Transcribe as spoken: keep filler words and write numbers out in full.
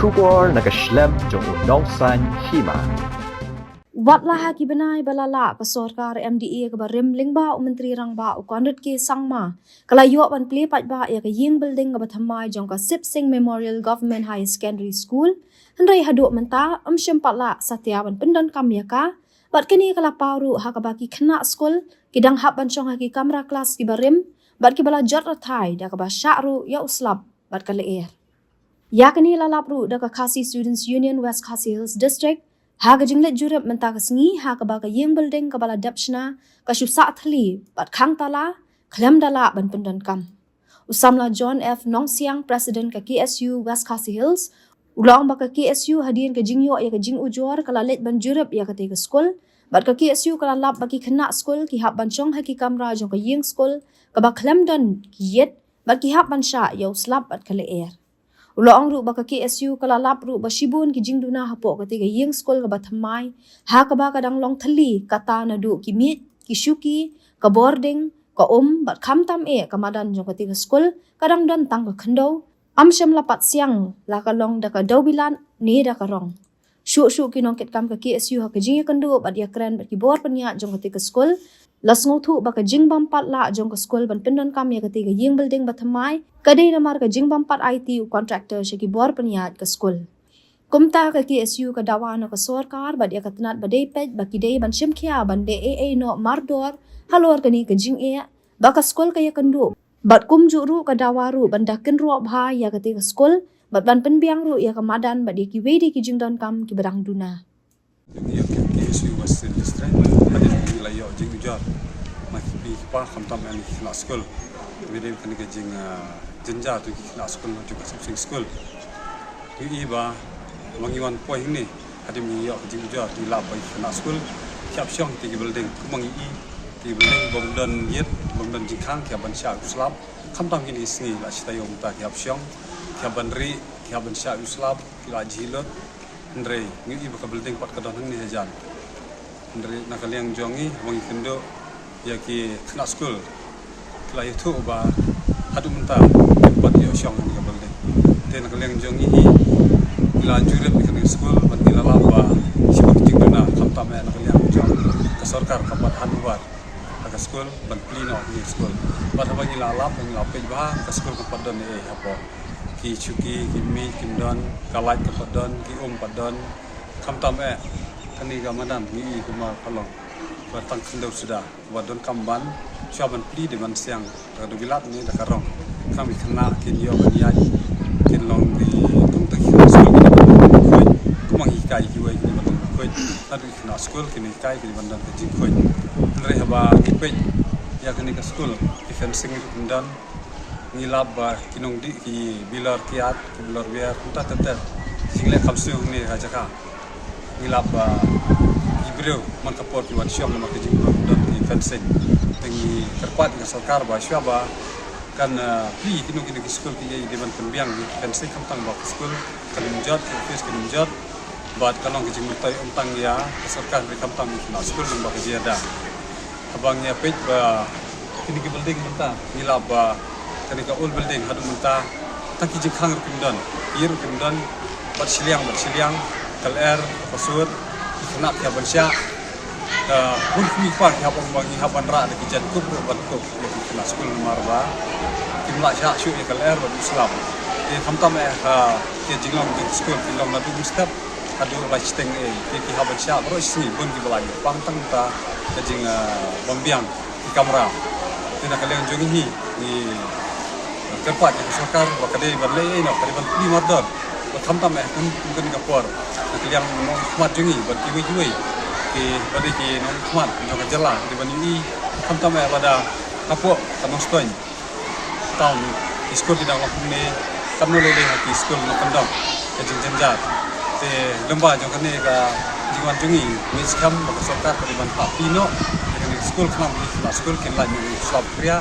Khubor na ka shlem jong u nongsan hima. Wat la ha ki bnai ba la lah ka sorkar M D A kaba rim lyngba u Myntri Rangbah u Conrad K Sangma ka la ïoh ban plie paidbah ïa ka ïing building kaba thymmai jong ka Sip Singh Memorial Government Higher Secondary School, hynrei haduh mynta ym shym pat lah satia ban pyndonkam ïa ka. Bad kane ka la paw ruh ha kaba ki khynnah skul ki dang hap ban shong ha ki kamra klas kiba rim bad kiba la jot rathai da kaba shah ruh ïa u slap bad ka lyer. Ïa kane la lap ruh da ka Khasi Students Union West Khasi Hills District ha ka jingleit jurip mynta ka sngi ha kaba ka ïing building kaba la dep shna ka shu sah thylli bad khang tala khlem da lah ban pyndonkam. U samla John F Nongsiang, President ka K S U West Khasi Hills, u la ong ba ka K S U hadien ka jingïoh ïa ka jingujor ka la leit ban jurip ïa kata ka skul bad ka K S U ka la lap ba ki khynnah skul ki hap ban shong ha ki kamra jong ka ïing skul kaba khlem don ki ïit bad ki hap ban shah ïa u slap bad ka lyer. U la ong ruh ba ka K S U ka la lap ruh ba shibun ki jingduna hapoh kata ka ïing skul kaba thymmai ha kaba ka dang long thylli kata naduh ki miej, ki shuki, ka bording, ka um bad khamtam eh ka madan jong kata ka skul ka dang don tang ka khyndew. Ym shym la pat siang la ka long da ka dewbilat ne da ka rong. Shuh shuh ki nongkitkam ka K S U ha ka jingïakynduh bad ïakren bad ki bor pynïaid jong kata ka skul la sngewthuh ba ka jingbym pat lah jong ka skul ban pyndonkam ïa kata ka ïing building ba thymmai ka dei namar ka jingbym pat aiti u contractor sha ki bor pynïaid ka skul. Kumta ka K S U ka dawa na ka sorkar bad ïa ka tnat ba dei peit ba ki dei ban shim khia ban dei ei ei noh mardor halor kane ka jingeh ba ka skul ka ïakynduh. Bad kumjuh ruh ka dawa ruh ban da kynroh bha ïa kata ka skul bad ban pynbiang ruh ïa ka madan bad ïa kiwei de ki jingdonkam kiba dang duna. Ïa ka K S U West District hadien ngi la ïoh jingujor na ki kpa khamtam ïa ki khynnah skul. Ngi dei kane ka jing, ah, jynjar jong ki khynnah skul na jong ka Sip Singh School. Ngi i ba ma ngi wan poi hangne hadien ngi ïoh ka jingujor ngi lap ba ki khynnah skul ki hap shong ha ki building, kumba ngi i ki building bym don ïit, bym don jingkhang, ki hap ban shah u slap. Khamtam kine ki sngi la shi taïew mynta ki hap shong, ki hap ban rieh, ki hap ban shah u slap, ki la jhieh lut. Hynrei ngi i ba ka building pat ka don hangne hajan. Hynrei na ka liang jong ngi ba ngi kynduh ïa ki khynnah skul ki la ïathuh ba haduh mynta kim pat ïoh shong ha kane ka building. Te na ka liang jong ngi hi ngi la jurip ïa kane ka skul bad ngi la lap ba shibun ki jingduna khamtam eh na ka liang jong ka sorkar ka pat handover ha ka skul ban plie noh ïa ka skul. Bad haba ngi la lap ngi la peit bha ka skul ka pat don ei ei hapoh. Ki shuki, ki miej kim don, ka light ka pat don, ki um pat don. Khamtam eh kane ka madan ngi i kumba ka long ba tang khyndew suda ba donkam ban shuwa ban plie de ban siang da ka dewbilat ne da ka rong. Khnang ba ki khynnah kin ïoh ban ïaid kin long ki tung ta ki khynnah skul kin ban khuid kumba ngi hikai kiwei kin ban khuid. Naduh ki khynnah skul kin hikai kin ban don ka jingkhuid. Hynrei haba ngi peit ïa kane ka skul ki fencing ruh kim don. Ngi lap ba ki nongdih ki bilor kiad ki bilor wiar kumta ter ter. Jingleh kam siew hangne ha jaka. Ngi lap ba ki briew man ka por ki wan shong namar ka jingdon ki fencing. Te ngi kyrpad ïa ka sorkar ba shuwa ba kan, ah, plie kino kino ki skul ki ïa dei ban pynbiang ki fencing khamtam ba ka skul kan ym jot, ki office kan ym jot. Bad ka long ka jingmyntoi ym tang ïa ka sorkar hynrei khamtam ïa ki khynnah skul lyngba ka jingïada. Haba ngi ïa peit ba kine ki building mynta ngi lap ba kane ka old building haduh mynta tang ki jingkhang ruh kim don, ïa ruh kim don, bad shiliang bad shiliang, ka lyer ka sur, ki khynnah ki hap ban shah. Ka bun ki kmie ki kpa ki hap ban, ngi hap ban rah da ki jaiñkup ruh ban kup ïa ki khynnah skul namar ba kim lah shah shuh ïa ka lyer bad u slap. Te khamtam eh ka, ka jinglong jong ki skul ki long naduh mynstep haduh lai shiteng eh, te ki hap ban shah baroh shi sngi, bun kiba la ïoh pang tang ta ka jing, ah, bym biang ki kamra. Te na ka liang jong ngi hi ngi kyrpad ïa ka sorkar ba ka dei ban leh ei ei noh, ka dei ban plie mardor. Bad khamtam eh kum, kum kane ka por na ka liang nongkhmat jong ngi bad kiwei kiwei kiba dei ki nongkhmat jong ka jylla ki dei ban ïohi khamtam eh lada hapoh ka Nongstoiñ town ki skul ki dang long kumne, katno lei lei ha ki skul nongkyndong, ka jingjynjar. Te lyngba jong kane ka jingwan jong ngi ngi skhem ba ka sorkar ka dei ban plie noh ïa kane ka skul khnang ba ki khynnah skul kin lait noh ïa u slap khria.